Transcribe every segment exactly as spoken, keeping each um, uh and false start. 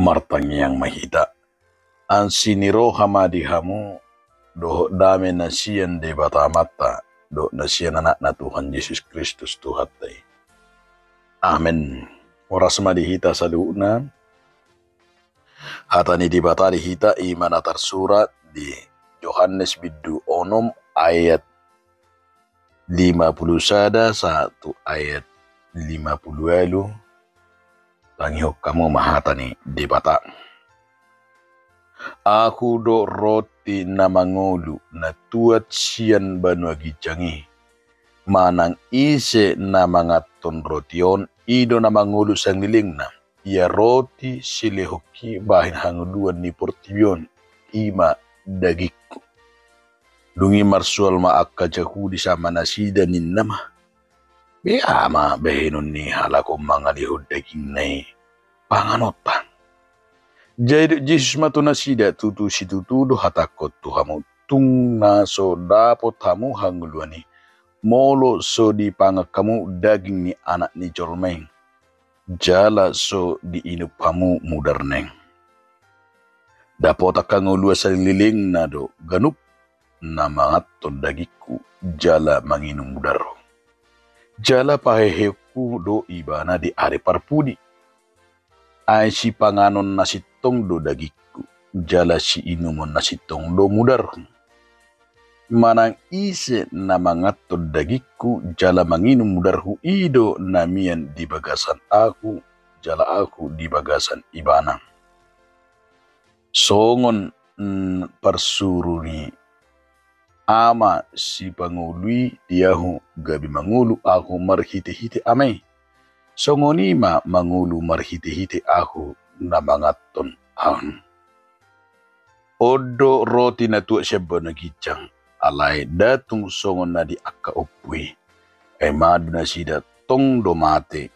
Martangiang ma hita. Asi ni roha ma di hamu dohot dame na sian Debata Amanta dohot na sian Anakna Tuhan Jesus Kristus Tuhanta i. Amen. Horas ma di hita saluhutna. Hata ni Debata di hita i ma na tarsurat di Johannes bindu onom ayat lima pulu sada sahat tu ayat lima pulu ualu. Tangihon hamu ma hata ni Debata. Ahu do roti na mangolu na tuat sian banua ginjang i. Manang ise na manganhon roti on, i do na mangolu sanglelengna. Ia roti silehonki bahen hangoluan ni portibi on, i ma dagingku. Dung i marsual ma angka Jahudi sama nasida ninna ma, bea ma bahenon ni halak on mangalehon dagingna i panganonta. Jadi didok Jesus ma tu nasida, tutu situtu do hatangkon tu hamu, tung na so dapot hamu hangoluan i, molo so dipangan hamu daging ni Anak ni jolma i, jala so diinum hamu mudarna i. Dapotan hangoluan sanglelengna do ganup na manganhon dagingku jala manginum mudarhu. Jala paheheonku do ibana di ari parpudi. Ai sipanganon na sintong do dagingku, jala siinumon na sintong do mudarhu. Manang ise na manganhon dagingku jala manginum mudarhu, i do na mian di bagasan ahu, jala ahu di bagasan ibana. Songon, mm, parsuru ni Ama sipangolu i di ahu, gabe mangolu ahu marhitehite Ama i. Songon i ma mangolu marhitehite ahu na manganhon ahu. On do roti na tuat sian banua ginjang, alai nda tung songon na di angka ompu i. Ai madu nasida tong do mate,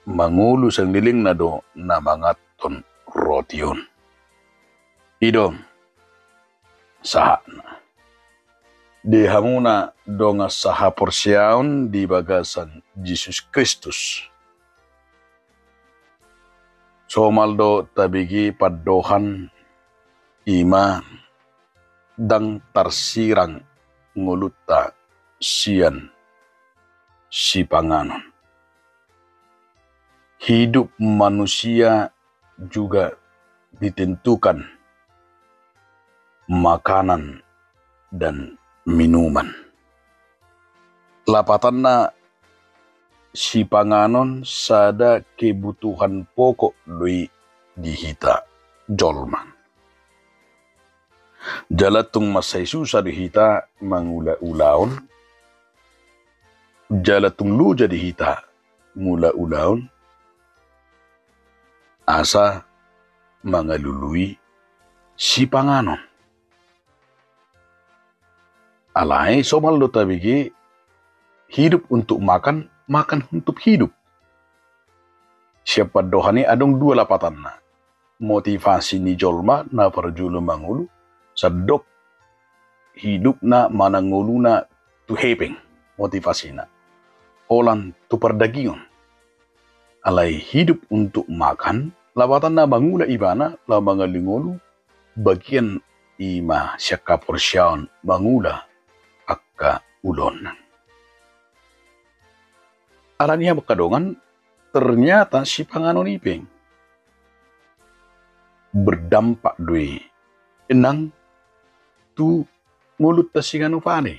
mangolu sanglelengna do na manganhon roti on. I do sahatna. Di hamu na dongan sahaporseaon di bagasan Jesus Kristus. Somal do tabege pandohan i ma ndang tarsirang ngolunta sian sipanganon. Hidup manusia juga ditentukan makanan dan minuman. Lapatanna, sipanganon sada kebutuhan pokok do i di hita jolma. Jala tung mansai susa do hita mangula ulaon, jala tung loja do hita mangula ulaon, asa mangalului sipanganon. Alai somal do tabege, hidup untuk makan, makan untuk hidup. Sian pandohan i adong dua lapatanna. Motivasi ni jolma na parjolo mangolu, sandok hidupna manang ngoluna tu hepeng motivasina. Holan tu pardagingon. Alai hidup untuk makan, lapatanna mangula ibana laho mangalului ngolu, bagian i ma sian haporseaon mangula angka ulaonna. Alani i hamu angka dongan, ternyata sipanganon i pe berdampak do i nang tu ngolunta siganup ari.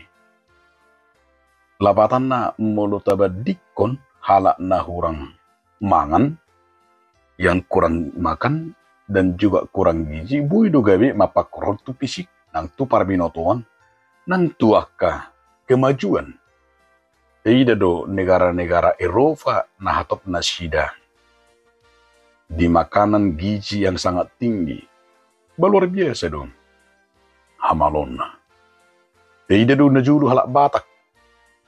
Lapatanna molo tabandingkon halak na hurang mangan, yang kurang makan dan juga kurang gizi, boi do gabe mampangkorhon tu fisik nang tu parbinotoan nang tu angka kemajuan. Taida do negara-negara Eropa na hatop nasida di makanan gizi yang sangat tinggi. Ba luar biasa do hamaloonna. Taida do na jolo halak Batak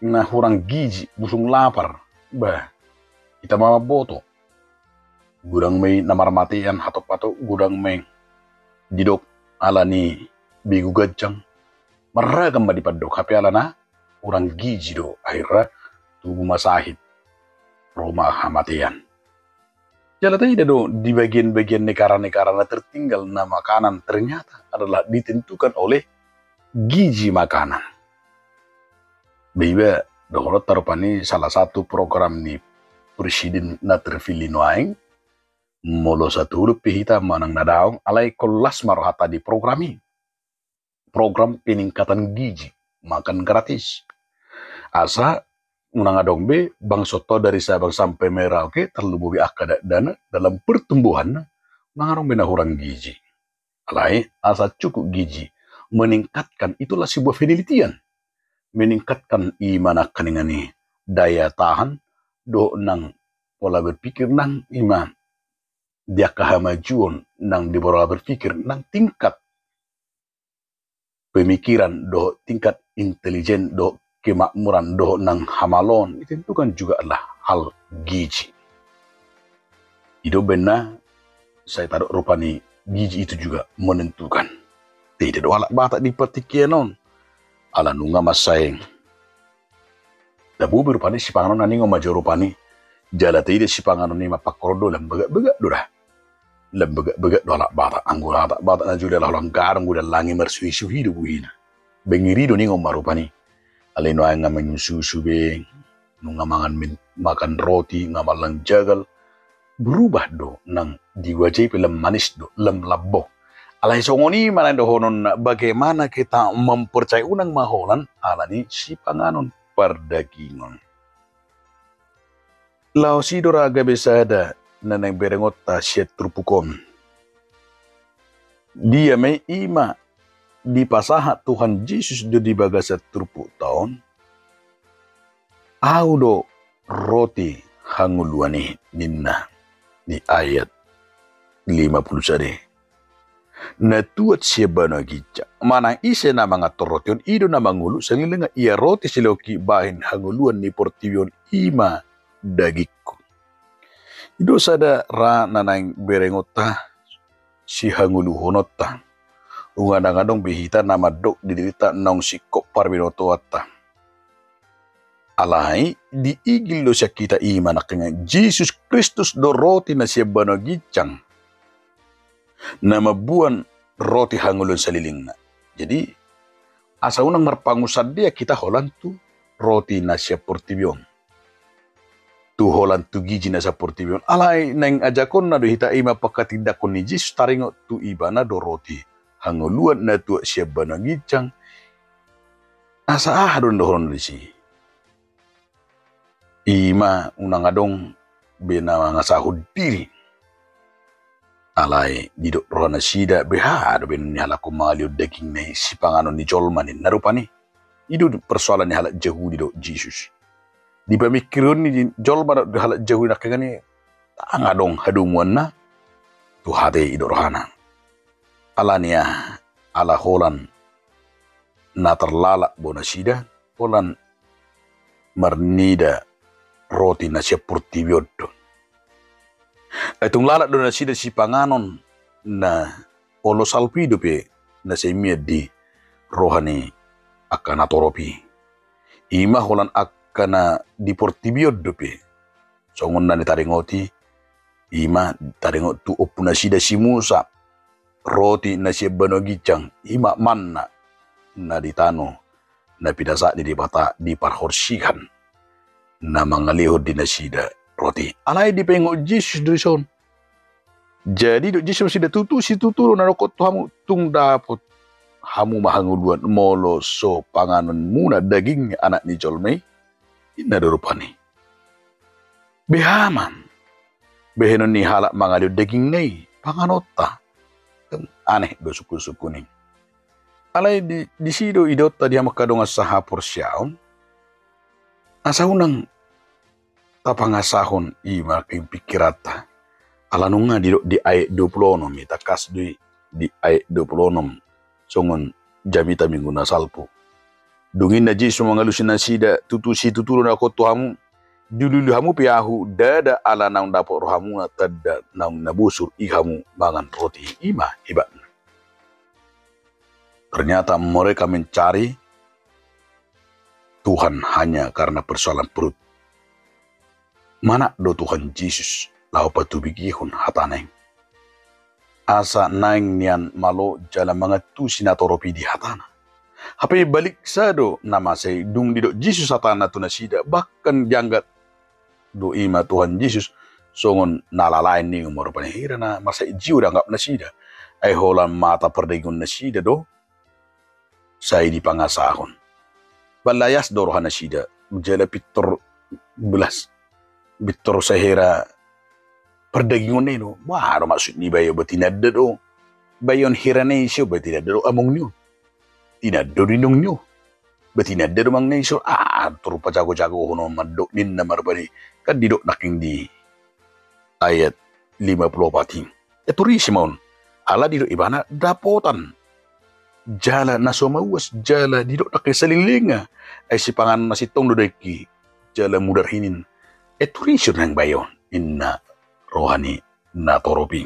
na hurang gizi, busung lapar. Bah, hita ma mamboto. Godang ma i na marmatean, hatop-hatop godang ma i didok alani begu ganjang. Marragam ma dipandok, hape alana hurang gizi do akhirna tubu ma sahit, ro ma hamatean. Jala taida do di bagian-bagian negara-negara na tertinggal na makanan ternyata adalah ditentukan oleh gizi makanan. Baiba dohononta rupani salah satu program ni presiden na terpilih nuaeng, molo satu huruf pe hita manang na daong, alai kollas ma rohata di program i. Program peningkatan gizi, makan gratis. Asa unang adong be bangsonta dari Sabang sampai Merauke, tarlumobi angka dakdanak dalam pertumbuhanna, unang adong be na hurang gizi. Alai asa cukup gizi, meningkatkan, itulah sebuah penelitian. Meningkatkan ima nangkaningan i daya tahan dohot nang pola berpikir nang ima di angka hamajuon nang di pola berpikir nang tingkat pemikiran dohot tingkat intelijen dohot kemakmuran dohot nang hamaloon, ditentukan juga adalah hal gizi. I do umbahen na sai tadok rupani gizi itu juga menentukan. Taida do halak Batak di partingkian on. Ala nunga mansai tabo be rupani sipanganon na ningon ma jo rupani. Jala taida sipanganon i ma pangkorhon do, lam bagak-bagak do da. Lam bagak-bagak do halak Batak, anggo halak Batak na jolo ala holan gadong, godang langi marsuhi-suhi do buhina. Bengiri do ningon ma rupani. Alai nuaeng nga minum susu be, nunga mangan min-, makan roti, nga mallang jagal. Berubah do nang di wajah i pe, lam manis do, lam lambok. Alai songon i ma na dohononna, bagaimana kita mempercayai, unang ma holan ala ni sipanganon pardagingon. Laos i do ra gabe sada na naeng berengonta sian turpuk on. Dia ma i? Ima dipasahat Tuhan Jesus do di bagasan turpukta on. Ahu do roti hangoluan i, ninna di ayat lima puluh sada. Na tuat sian banua ginjang. Manang ise na mangan tu roti on, i do na mangolu saleleng, ia roti silehonki bahen hangoluan ni portibi on, ima dagingku. I do sada ra na naeng berengonta sihangoluhononta. Unang adong be hita na mandok di dirita naung singkop parbinotoanta. Alai diigil do sian hita ima nangkaningan i, Jesus Kristus do roti na sian banua ginjang, na mamboan roti hangoluan salelengna. Jadi asa unang marpangunsandean hita holan tu roti na sian portibi on, tu holan tu gizi na sian portibi on. Alai naeng ajakonna do hita ima panghatindangkon ni Jesus, taringot tu ibana do roti hangoluan na tuat sian banua ginjang. Asa aha do na dohonon disi? Ima unang adong be na mangasahon diri. Alai didok rohanasida, beha do bahenon ni halak on mangalehon dagingna i sipanganon ni jolma, ninna rupani. I do persoalan ni halak Jahudi dohot Jesus. Di pamingkirhon ni jolma dohot halak Jahudi nangkaningan i, ndang adong hadomuanna tu hata i, didok rohana. Ala ni aha? Ala holan na tarlalap do nasida, holan marnida roti na sian portibi on do. Ai tung lalap do nasida sipanganon na olo salpu i dope na sai mian di roha ni angka natorop i. Ima holan angka na di portibi on dope. Songon na nitaringoti, ima taringot tu ompunasida si Musa, roti na sian banua ginjang, ima manna na di tano na pinasahat ni Debata di parhorsihan, na mangalehon di nasida roti. Alai dipaingot Jesus do dison. Jadi didok Jesus ma tu nasida, tutu situtu do na hudok tu hamu, tung dapot hamu ma hangoluan molo so panganonmuna daging ni Anak ni Jolma i, ninna do rupani. Beha ma bahenon ni halak mangalehon dagingna i panganonta? Kan aneh do sungkun-sungkun i. Alai di, disi do idaonta di hamu angka dongan sahaporseaon, asa unang tapangasahon i ma pingkiranta. Ala nunga didok di ayat dua puluh onom i, tangkas do i di ayat dua puluh onom, songon jamita minggu na salpu. Dung i ninna Jesus mangalusi nasida, tutu situtu do na hudok tu hamu, diuliuli hamu pe ahu, ndada ala naung dapot rohamuna tanda naung na bosur i hamu mangan roti i, ima hebatna. Ternyata mereka mencari Tuhan hanya karena persoalan perut. Manat do Tuhan Jesus laho patubegihon hatana i. Asa naeng nian malo jala mangantusi natorop i di hatana. Hape balik sada na masa i dung didok Jesus hatana tu nasida, bahkan dianggap do i ma Tuhan Jesus songon na lalaen ni umur panihira na masa i jio dianggap nasida. Ai holan mata pardagingon nasida do sai dipangasahon. Balayas do roha nasida, jala pintor belas, pintor sahera pardagingon na i do. Wah, do maksud ni bayo, ba tinanda do bayo on hira na i so, ba tinanda do among ni on. Tinanda do inong ni on. Ba tinanda do among na i so, ah, tor pajago-jagohon on mandok ninna marbadi. Kan didok nangkin di ayat lima puluh opat i. Etorisi ma on. Ala didok ibana dapotan jala na so mauas jala didok nangkin salinglinga. Ai sipanganon na sintong do daging i jala mudar hinan. Etorisi on nang bayo on, ninna roha ni natorop i.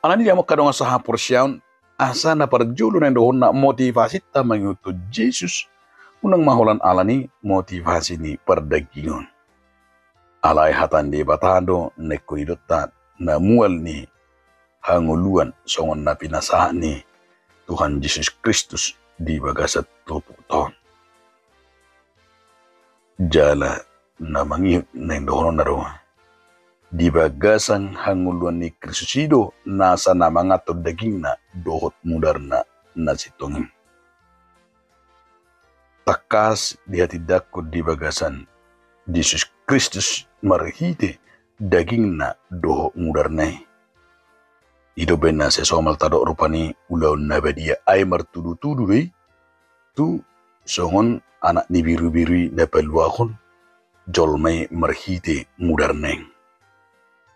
Alani i amang angka dongan sahaporseaon, asa na parjolo na indohonna motivasinta mangihuthon Jesus, unang ma holan alani motivasi ni pardagingon. Alai hata ni Debata do na ingkon didokta na mual ni hangoluan songon na pinasahat ni Tuhan Jesus Kristus di bagasan turpukta on. Jala na mangihut na indohononna do di bagasan hangoluan ni Kristus i do nasa na manganhon dagingna dohot mudarna na sintong i. Tangkas dihatindangkon di bagasan Jesus Kristus marhite dagingna dohot mudarna i. I do umbahen na sai somal tadok rupani ulaon na badia, ai martudu-tudu do i tu songon anak ni birubiru i na paluahon jolma i marhite mudarna i.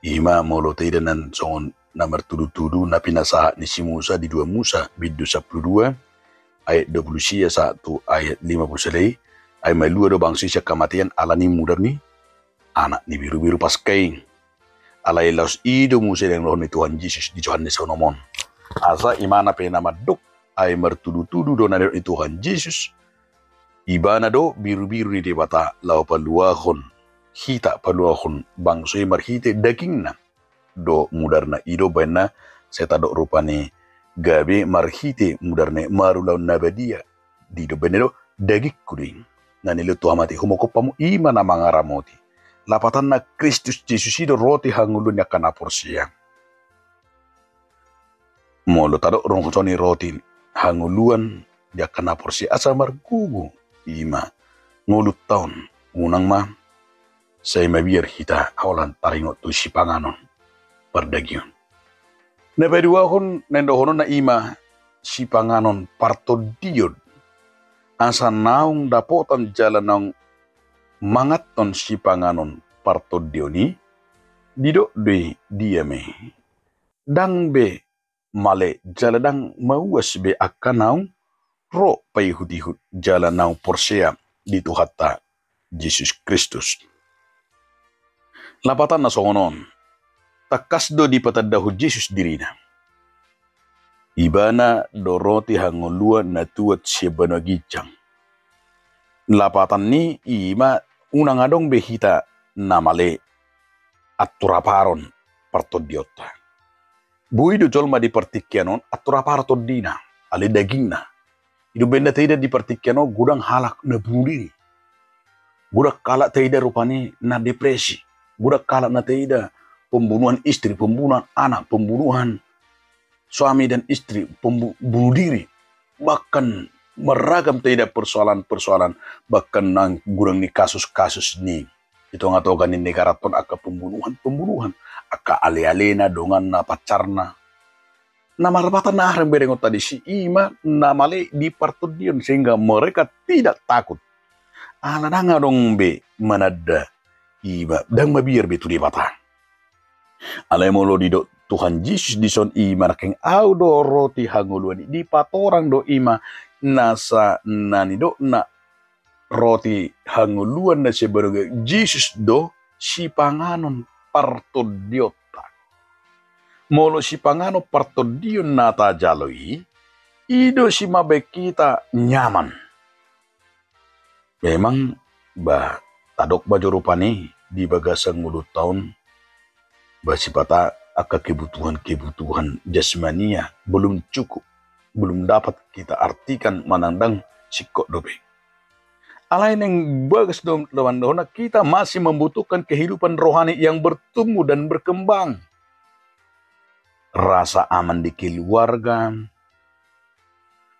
I ma molo taida nang songon na martudu-tudu na pinasahat ni si Musa di dua Musa bindu sampulu dua ayat dua pulu sia sahat tu ayat lima pulu sada i, ai malua do bangso i sian hamatean alani mudar ni anak ni birubiru Paska i. Alai laos i do muse na indohon ni Tuhan Jesus di Johannes onom on. Asa ibana pe na mandok, ai martudu-tudu do na nidok ni Tuhan Jesus. Ibana do birubiru ni Debata laho paluahon hita, paluahon bangso i marhite dagingna dohot mudarna. I do umbahen na sai tadok rupani gabe marhite mudarna i marulaon na badia. Di do umbahen na do dagingku do i na nilehon tu hamate humongkop hamu, i ma na mangaramoti. Lapatanna Kristus Jesus i do roti hangoluan ni angka na porsea. Molo tadok do songon i roti hangoluan di angka na porsea asa margogo i ma ngolunta on, unang ma sai mabiar hita holan taringot tu sipanganon pardagingon. Na paduahon na indohononna i ma sipanganon partondion. Asa naung dapotan jala naung manganhon sipanganon partondion i, didok do i dia ma i. Ndang be male jala ndang mauas be angka naung ro paihut-ihut jala naung porsea di Tuhanta Jesus Kristus. Lapatanna songon on, tangkas do dipatandahon Jesus dirina. Ibana do roti hangoluan na tuat sian banua ginjang. Lapatan ni i ma unang adong be hita na male anturaparon partondionta. Boi do jolma di partingkian on anturapar tondina, alai dagingna. I do umbahen na taida di partingkian on godang halak na bunuh diri. Godang halak taida rupani na depresi. Godang halak na taida pembunuhan istri, pembunuhan anak, pembunuhan suami dan istri, pembu-, bunuh diri. Bahkan marragam taida persoalan-persoalan, bahkan nang godang ni kasus-kasus ni di tonga-tonga ni negaranta on angka pembunuhan-pembunuhan, angka ale-alena, donganna, pacarna. Na marlapatan na aha do berengonta disi, i ma na male di partondion sehingga mereka tidak takut. Ala ndang adong be mananda i ma, ndang mabiar be tu Debata. Alai molo didok Tuhan Jesus dison i ma nangkin au do roti hangoluan i, dipatorang do i ma nasa na nidokna roti hangoluan na sian banua ginjang, Jesus do sipanganon partondionta. Molo sipanganon partondion na tajalo i, i do simambahen hita nyaman. Memang ba tadok ma jo rupani di bagasan ngolunta on Ba sipata angka kebutuhan-kebutuhan jasmania belum cukup, belum dapat kita artikan manang ndang singkop dope. Alai naeng bagas do, dohononna, kita masih membutuhkan kehidupan rohani yang bertumbuh dan berkembang. Rasa aman di keluarga,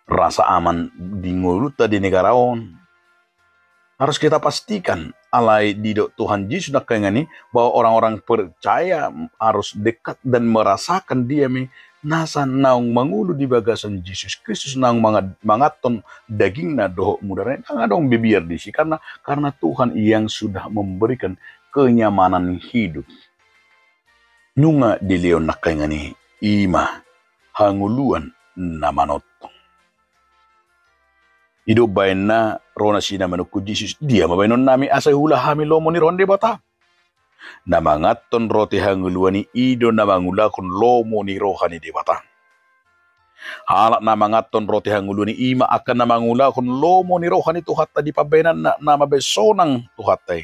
rasa aman di ngolunta di negara on. Harus kita pastikan, alai didok Tuhan Jesus nangkaningan i, bahwa orang-orang percaya harus dekat dan merasakan dia me nasa naung mangolu di bagasan Jesus Kristus, naung manga-, manganhon dagingna dohot mudarna, ndang adong be biar disi, karena, karena Tuhan yang sudah memberikan kenyamanan hidup. Nunga dilehon nangkaningan i, i ma hangoluan na manongtong. I do baenna ro nasida manungkun Jesus, dia ma baenonnami asa huula hami lomo ni roha ni Debata? Na manganhon roti hangoluan i, i do na mangulahon lomo ni roha ni Debata. Halak na manganhon roti hangoluan i, i ma angka na mangulahon lomo ni roha ni Tuhanta di pambahenanna na mambahen sonang Tuhanta i.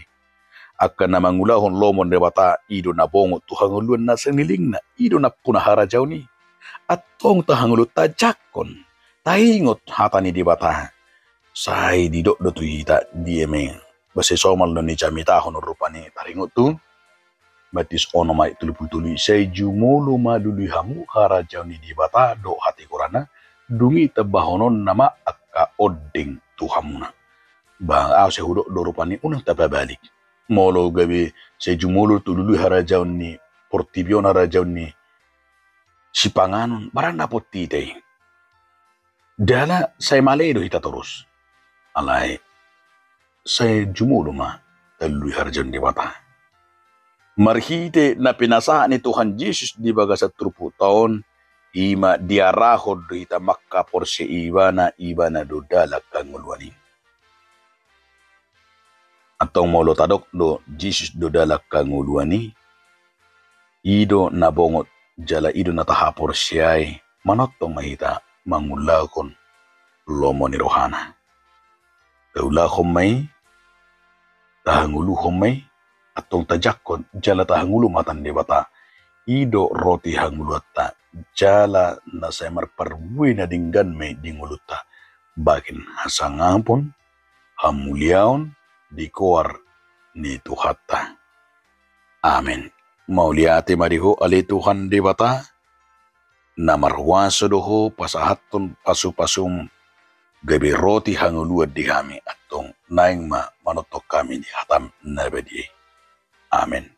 Angka na mangulahon lomo ni Debata, i do na bongot tu hangoluan na salelengna, i do nampuna harajaon i. Antong tahangoluhon, tajangkon, taingot hata ni Debata. Sai didok do tu hita, dia me, ba sai somal do nijamitahon rupani, taringot tu Matius onom ayat tolu pulu tolu i, sai jumolo ma lului hamu harajaon ni Debata dohot hatigoranna, dung i tambahononna ma angka ondeng tu hamuna. Ba ahu sai hudok do rupani, unang tapabalik. Molo gabe sai jumolo tu lului harajaon ni portibi on, harajaon ni sipanganon, barang dapot hita i. Jala sai male do hita torus. Alai sai jumolo ma talului harajaon Debata. Marhite na pinasahat ni Tuhan Jesus di bagasan turpukta on, i ma diarahon do hita mangkaporseai Ibana, Ibana do dalan hangoluan i. Antong molo tadok do Jesus do dalan hangoluan i, i do na bongot jala i do na tahaporseai, manongtong ma hita mangulahon lomo ni rohana. Taulahon ma i, tahangoluhon ma i, antong tajangkon jala tahangolu ma hata ni Debata. I do roti hangoluanta, jala na sai marparbue na denggan ma i di ngolunta, bahen hasangapon, hamuliaon di goar ni Tuhanta. Amen. Mauliate ma di Ho ale Tuhan Debata, na marhuaso do Ho pasahathon pasu-pasuM gabe roti hangoluan di hami, antong naeng ma manongtong hami di hataM na badia i. Amen.